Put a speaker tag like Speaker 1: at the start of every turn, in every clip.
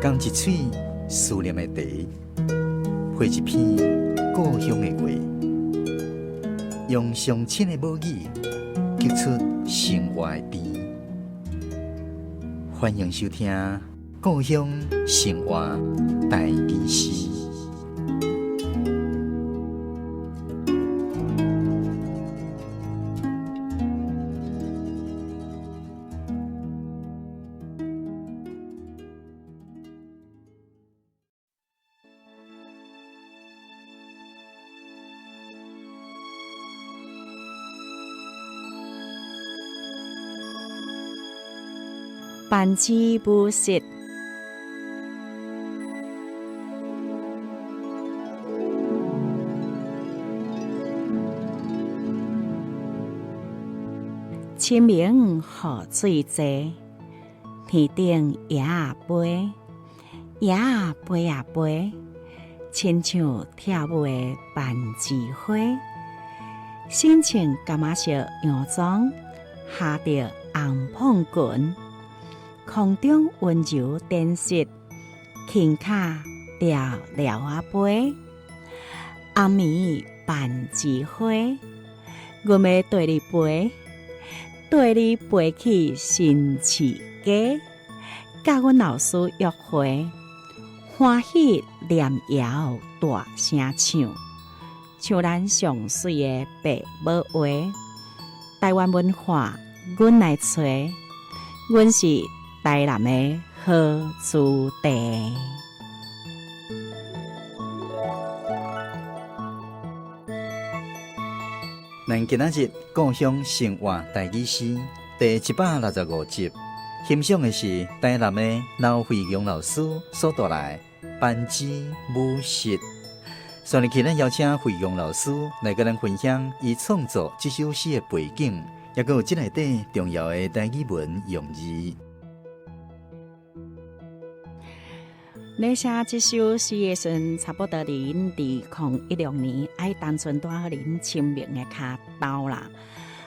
Speaker 1: 仝一喙思念的茶，配一篇故鄉的話，用上親的母語，激出生活的甜。歡迎收聽《故鄉生活台語詩》。
Speaker 2: 班枝舞實，清明雨水濟，天頂雁仔飛，雁仔飛啊飛，親像跳舞的攀枝花，身穿柑仔色洋裝，下著紅膨裙。空中溫柔展示，輕跤牢牢仔飛，暗暝攀枝花，阮欲綴你飛，綴你飛去新市街，佮阮老師約會，歡喜念謠大聲唱，唱咱上媠的白母話，台灣文化，阮來揣，阮是台南的好子弟。
Speaker 1: 咱今仔日故鄉生活台語詩第165集，欣賞的是台南的劉惠陽老師所帶來攀枝舞實。上日起，咱邀請惠陽老師來佮咱分享伊創作這首詩的背景，抑閣有這內底重要的台語文用字。
Speaker 2: 咧寫這首詩的時陣，差不多佇2016年，啊，彼當陣拄好佇清明的跤頭啦。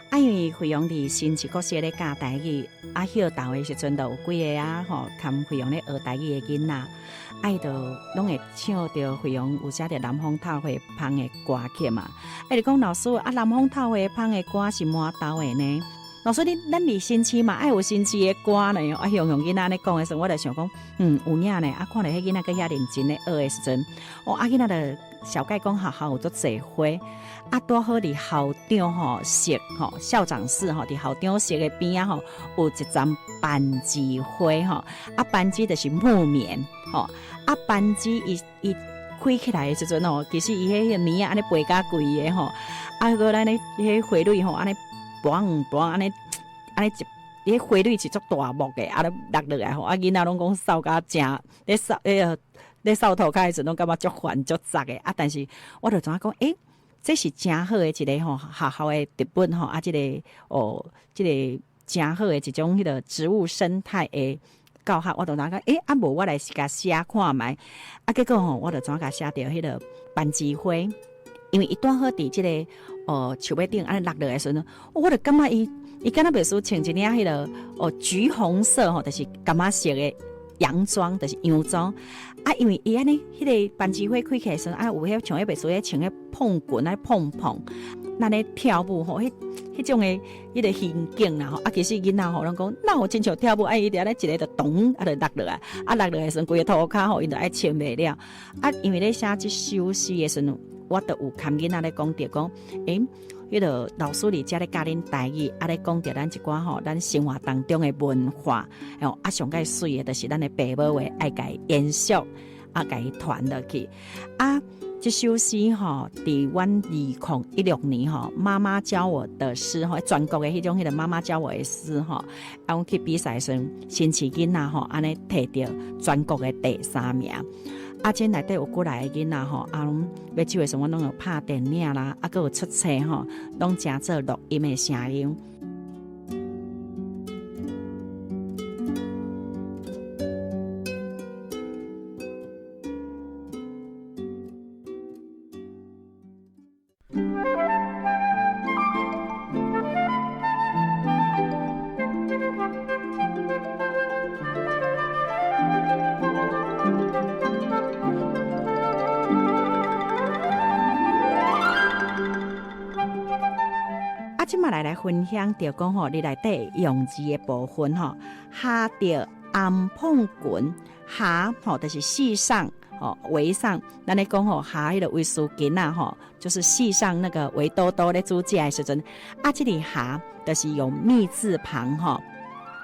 Speaker 2: 啊，因為惠陽佇新市國小咧教台語，啊，歇晝的時陣，就有幾個啊吼，含惠陽咧學台語的囡仔，啊，伊就攏會唱著惠陽有寫著南風透花芳的歌曲嘛。啊，伊就講老師啊，南風透花芳的歌是佗兜的呢？老師，你咱佇新市嘛，愛有新市的歌呢。啊，雄雄囡仔按呢講的時陣，我就想講，嗯，有影呢。啊，看著彼囡仔閣遐認真咧學的時陣，哦，啊，囡仔就小解講學校有足濟花，啊，拄好佇校長吼室吼校長室吼，佇校長室的邊仔吼，有一叢攀枝花吼，啊，攀枝就是木棉吼，啊，攀枝伊伊開起來的時陣吼，其實伊彼個棉仔按呢飛甲規个吼，啊，閣咱咧彼花蕊吼，按呢。嘣嘣按呢按呢一，彼花蕊是足大木的，啊，咧落落來吼，啊，囡仔攏講掃甲誠，咧掃彼个咧掃塗跤的時陣，攏感覺足煩足雜的，啊，但是我就知影講，欸，這是誠好的一个吼學校的植物吼，啊，這個哦，這個誠好的一種彼个植物生態的教學，我就知影講，欸，啊無我來共寫看覓，啊，結果吼，我就怎共寫著彼个攀枝花，因為伊拄好佇這个。哦，樹尾頂按呢落落來時陣，我就感覺伊伊敢若袂輸穿一領彼个哦橘紅色吼，就是柑仔色的洋裝，就是洋裝。啊，因為伊按呢，彼个攀枝花開起來時陣，啊有彼像彼袂輸彼穿彼膨裙啊膨膨，咱咧跳舞吼，彼彼種的彼个情景啦吼。啊，其實囡仔吼攏講，哪有親像跳舞，啊伊佇按呢一个就咚，啊就落落來，啊落落來時陣，規个塗跤吼，𪜶就愛清袂了。啊，因為咧寫這首詩的時陣。我都有含囡仔咧講著講，欸，彼个老師佇遮咧教恁台語，啊咧講著咱一寡吼，咱生活當中的文化，吼啊上蓋媠的，就是咱的白母話愛共伊延續，啊共伊傳落去。啊，這首詩吼，佇阮2016年吼，媽媽教我的詩吼，全國的彼種彼个媽媽教我的詩吼，啊，阮去比賽時陣，新市囡仔吼，按呢摕著全國的第三名。啊，這內底有幾來个囡仔吼，啊，攏欲唱的時陣，阮攏有拍電影啦，啊，閣有出冊吼，攏成做錄音的聲音。這馬來來分享著講吼，你內底用字的部分吼，縖著紅膨裙，縖吼就是繫上吼圍上，咱咧講吼縖彼个圍絲巾仔吼，就是繫上那個圍兜兜咧煮食的時陣，啊，這个縖就是用密字旁吼。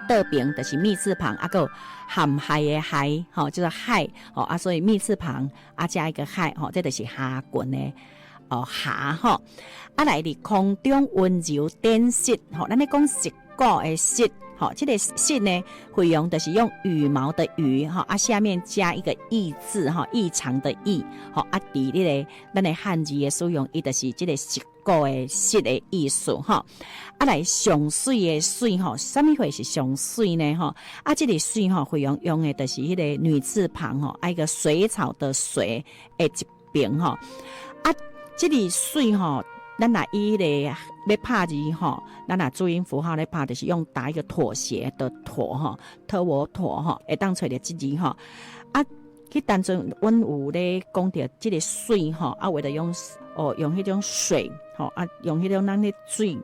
Speaker 2: 倒爿就是密字旁，啊，閣有陷害的害，吼，就是害，吼啊，所以密字旁啊加一個害，吼，這就是縖裙的哦縖吼。啊，來佇空中溫柔點飾，吼，咱咧講飾鼓的飾，吼，這個飾呢，會用就是用羽毛的羽，吼啊，下面加一個異字，吼，異常的異，吼啊，佇這个咱的漢字的使用，伊就是這個飾鼓的飾的意思，吼。啊，來上媠的媠吼，啥物貨是上媠呢？吼，啊，這個媠吼，會用用的就是彼个女字旁吼，啊，一個水草的水的一爿吼。啊，這個媠吼，咱若以彼个欲拍字吼，咱若注音符號咧拍，就是用打一個妥協的妥吼，妥我妥吼，會當揣著這字吼。啊，彼當陣阮有咧講著這個媠吼，啊，有的用哦，用彼種水吼，啊，用彼種咱咧水。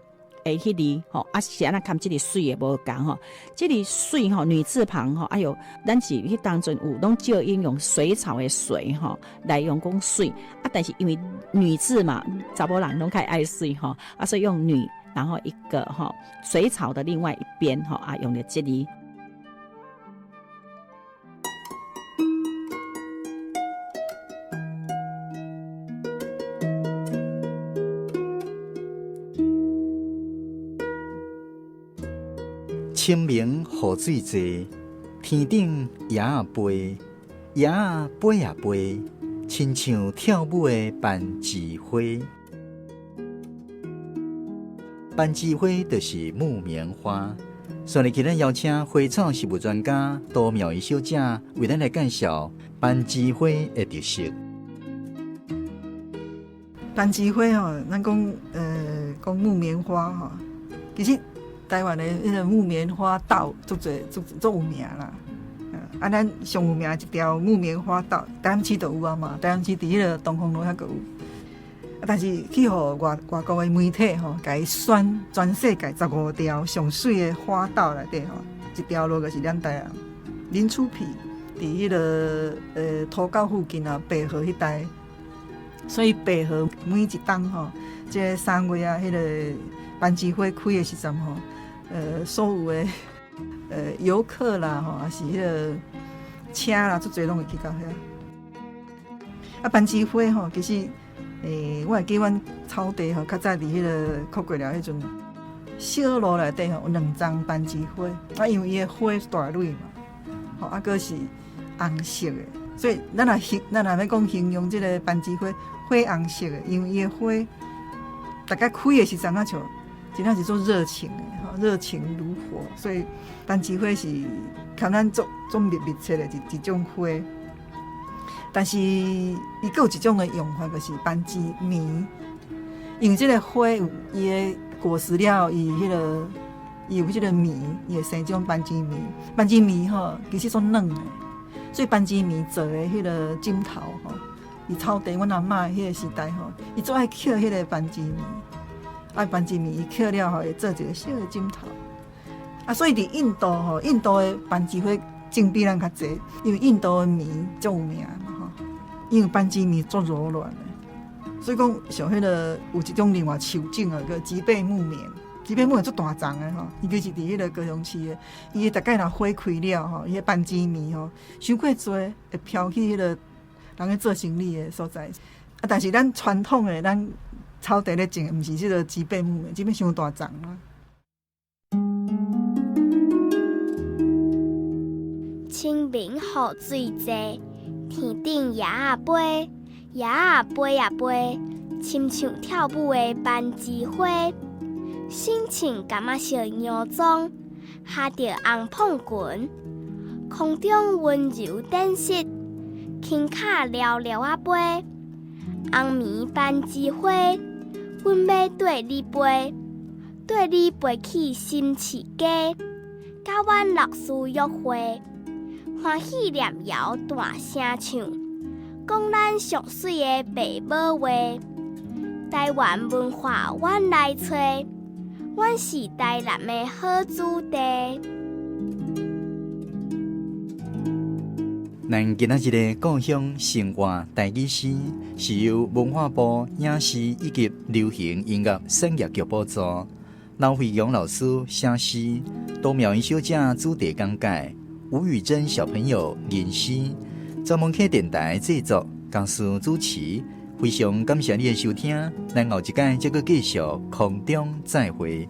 Speaker 2: 的彼字吼，啊是按怎看這个媠的無仝吼，這个媠吼女字旁吼，哎喲，咱是彼當陣有攏照應用水草的水吼來用講媠，啊，但是因為女字嘛，查某人攏較愛媠吼，啊，所以用女，然後一個吼水草的另外一邊吼，啊，用的這字。
Speaker 1: 清明雨水濟，天頂雁仔飛，雁仔飛啊飛，親像跳舞的攀枝花。攀枝花就是木棉花。所以今日邀請花草植物專家杜妙儀小姐為咱來介紹攀枝花的特色。
Speaker 3: 攀枝花吼，咱講講木棉花吼，其實。台灣的彼个木棉花道足濟足足有名啦，啊，咱上有名一條木棉花道，台南市就有啊嘛，台南市佇彼个東風路遐閣有。啊，但是去予外外國的媒體吼，共伊選全世界15條上媠的花道內底吼，一條路就是咱台南林厝埤，佇彼个土溝附近啊，白河彼帶，所以白河每一冬吼，這个3月啊，彼个攀枝花開的時陣吼。所有的遊客啦，吼，抑是彼个車啦，足濟攏會去到遐。啊，攀枝花吼，其實，我會記阮草地吼，較早佇彼个哭過了彼陣，小路內底吼有兩叢攀枝花，啊，因為伊的花大蕊嘛，吼，啊，閣是紅色的，所以咱若形，咱若欲講形容這个攀枝花，火紅色的，因為伊的花，大概開的時陣啊，像真正是足熱情的。熱情如火，所以攀枝花是佮咱足足密密切的一一種花。但是伊閣有一種的用法，就是攀枝棉。因為這个花有伊的果實了後，伊彼个伊有這个棉，伊會生這種攀枝棉。攀枝棉吼，其實足軟的，所以攀枝棉做的彼个枕頭吼，佇草地阮阿嬤彼個時代吼，伊足愛抾彼个攀枝棉。啊，攀枝棉伊抾了後會做一個小的枕頭。啊，所以佇印度吼，印度的攀枝花種比咱較濟，因為印度的棉足有名嘛吼，因為攀枝棉足柔軟的，所以講像彼个有一種另外樹種啊，叫吉貝木棉，吉貝木棉足大叢的吼，伊就是佇彼个高雄市的，伊大概若花開了吼，伊的攀枝棉吼，傷過濟會飄去彼个人咧做生理的所在。啊，但是咱傳統的咱。草地咧種的，毋是這个吉貝木棉，吉貝傷大叢啊。
Speaker 4: 清明雨水濟，天頂雁仔飛，雁仔飛啊飛，親像跳舞的攀枝花。身穿柑仔色洋裝，縖著紅膨裙，空中溫柔點飾，輕跤撩撩仔飛。紅棉攀枝花，阮欲綴你飛，綴你飛去新市街，佮阮老師約會，歡喜念謠大聲唱，講咱上媠的爸母話，台灣文化阮來揣，阮是台南的好子弟。
Speaker 1: 咱今仔日的故鄉生活台語詩，是由文化部影視以及流行音樂產業局補助，劉惠陽老師寫詩，杜妙音小姐主題講解，吳宇珍小朋友吟詩，專門客電台製作，公司主持。非常感謝你的收聽，咱後一擺再閣繼續空中再會。